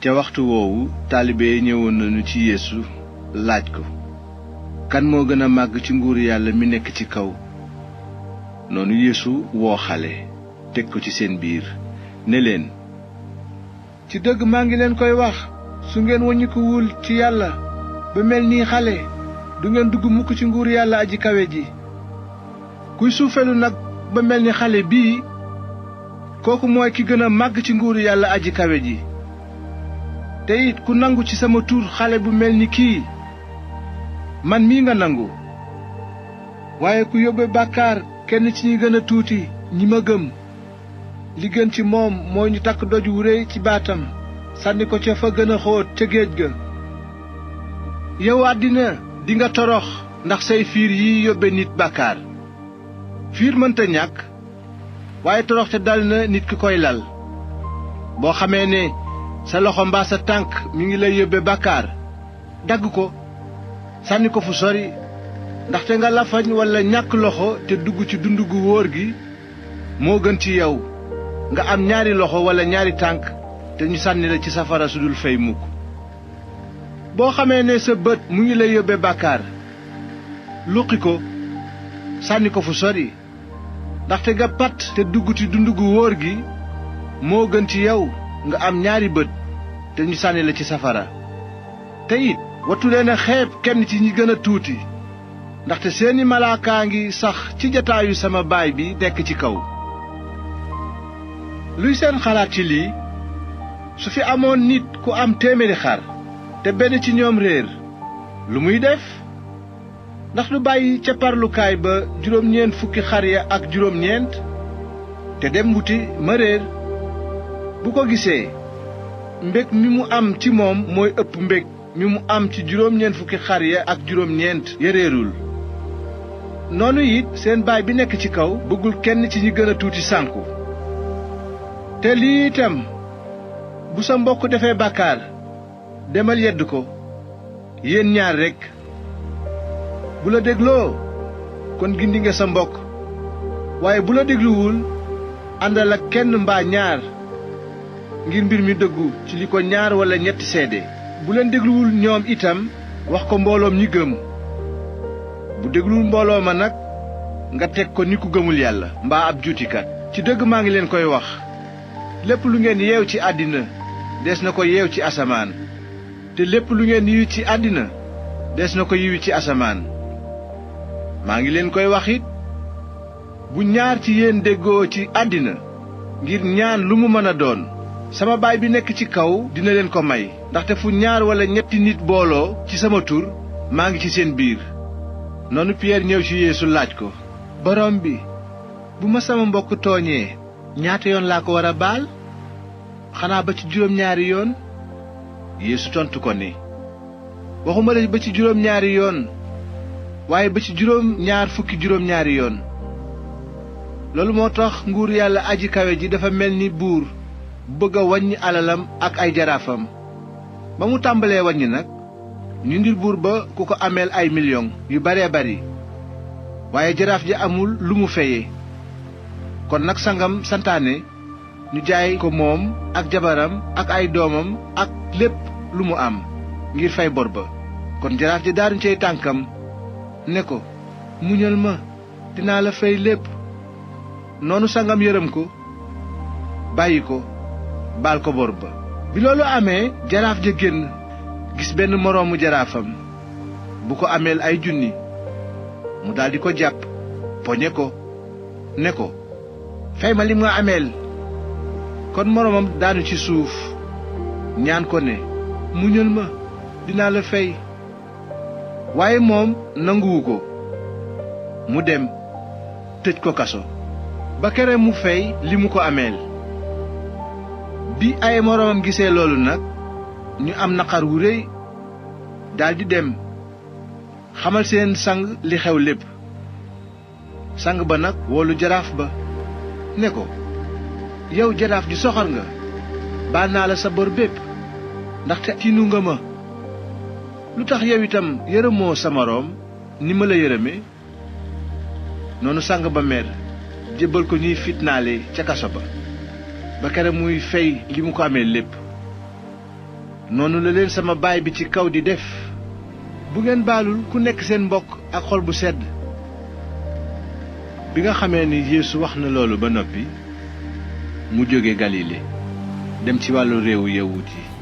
ca waxtu woowu taalibe yi ñëwoon nañu ci Yeesu laaj ko, kan moo gën a màgg ci nguuru yàlla mi nekk ci kaw? noonu Yeesu woo xale teg ko ci seen biir ne leen, ci dëgg maa ngi leen koy wax, su ngeen waññikuwul ci yàlla ba mel nii xale, du ngeen dugg mukk ci nguuru yàlla aji kawe ji. kuy suufelu nag ba mel ni xale bii, kooku mooy ki gën a màgg ci nguuru yàlla aji kawe ji. te it ku nangu ci sama tur xale bu mel ni kii, man mii nga nangu. waaye ku yóbbe bàkkaar kenn ci ñi gën a tuuti ñi ma gëm, li gën ci moom mooy ñu takk doj wu réy ci baatam sànni ko ca fa gën a xóot ca géej ga. yow àddina dinga torox ndax say fiir yi yóbbe nit bàkkaar. fiir mënta ñàkk, waaye torox te dal na nit ki koy lal. boo xamee ne sa loxo mbaa sa tànk mi ngi lay yóbbe bàkkaar, dagg ko sànni ko fu sori, ndaxte nga lafañ walla ñàkk loxo te dugg ci dund gu wóor gi moo gën ci yow nga am ñaari loxo walla ñaari tànk te ñu sànni la ci safara su dul fey mukk. boo xamee ne sa bët mu ngi lay yóbbe bàkkaar, luqi ko sànni ko fu sori, ndaxte nga pat te dugg ci dund gu wóor gi moo gën ci yow nga am ñaari bët te ñu sànni la ci safara. te it wattu leen a xeeb kenn ci ñi gën a tuuti, ndaxte seeni malaakaa ngi sax ci jataayu sama baay bi nekk ci kaw. luy seen xalaat ci lii? su fi amoon nit ku am 100 xar te benn ci ñoom réer, lu muy def? ndax du bàyyi ca parlukaay ba 9 xar ya ak 9 te dem wuti ma réer? bu ko gisee, mbég mi mu am ci moom mooy ëpp mbég mi mu am ci 9 xar ya ak 9 ya réerul. noonu it seen baay bi nekk ci kaw bëggul kenn ci ñi gën a tuuti sànku. te lii itam, bu sa mbokk defee bàkkaar, demal yedd ko, yéen ñaar rekk. bu la dégloo, kon gindi nga sa mbokk, waaye bu la dégluwul, àndal ak kenn mbaa ñaar, ngir mbir mi dëggu ci li ko 2 walla 3 seede. bu leen dégluwul ñoom itam, wax ko mbooloom ñi gëm. bu dégluwul mbooloo ma nag, nga teg ko ni ku gëmul yàlla mbaa ab juutikat. ci dëgg maa ngi leen koy wax, lépp lu ngeen yeew ci àddina dees na ko yeew ci asamaan, te lépp lu ngeen yiwi ci àddina dees na ko yiwi ci asamaan. maa ngi leen koy wax it, bu 2 ci yéen déggoo ci àddina ngir ñaan lu mu mën a doon, sama baay bi nekk ci kaw dina leen ko may. ndaxte fu 2 walla 3 nit booloo ci sama tur, maa ngi ci seen biir. noonu Pierre ñëw ci Yeesu laaj ko, borom bi, bu ma sama mbokk tooñee, ñaata yoon laa ko war a baal? xanaa ba ci 2 yoon? Yeesu tontu ko ni, waxuma la ba ci 2 yoon, waaye ba ci 2 yoon. loolu moo tax nguur yàlla aji kawe ji dafa mel ni buur bëgg a wàññi alalam ak ay jaraafam. ba mu tàmbalee wàññi nag, ñu ndil buur ba ku ko ameel ay million yu baree bari, waaye jaraaf ji amul lu mu feye. kon nag sangam santaane ñu jaay ko moom ak jabaram ak ay doomam ak lépp lu mu am ngir fay bor ba. kon jaraaf ji daaruñ cay tànkam ne ko, muñal ma, dinaa la fay lépp. noonu sangam yërëm ko, bàyyi ko, baal ko bor ba. bi loolu amee, jaraaf ja génn gis benn moroomu jaraafam bu ko ameel ay junni, mu daldi ko jàpp, poñe ko, ne ko, fay ma li nga ameel. kon moroomam daanu ci suuf ñaan ko ne, muñal ma, dinaa la fay. waaye moom nanguwu ko. mu dem tëj ko kaso ba kere mu fay li mu ko ameel. bi ay moroomam gisee loolu nag, ñu am naqar wu réy, daldi dem xamal seen sang li xew lépp. sang ba nag woolu jaraaf ba ne ko, yow jaraaf ji soxor nga, baal naa la sa bor bépp, ndaxte tiinu nga ma. lu tax yow itam yërëmoo sa moroom ni ma la yërëme? noonu sang ba mer, jébbal ko ñuy fitnaale ca kaso ba kere muy fey li mu ko amee lépp. noonu la leen sama baay bi ci kaw di def bu ngeen baalul ku nekk seen mbokk ak xol bu sedd. bi nga xamee ni Yeesu wax na loolu ba noppi mu jóge Galile dem ci wàllu réewu yawut yi.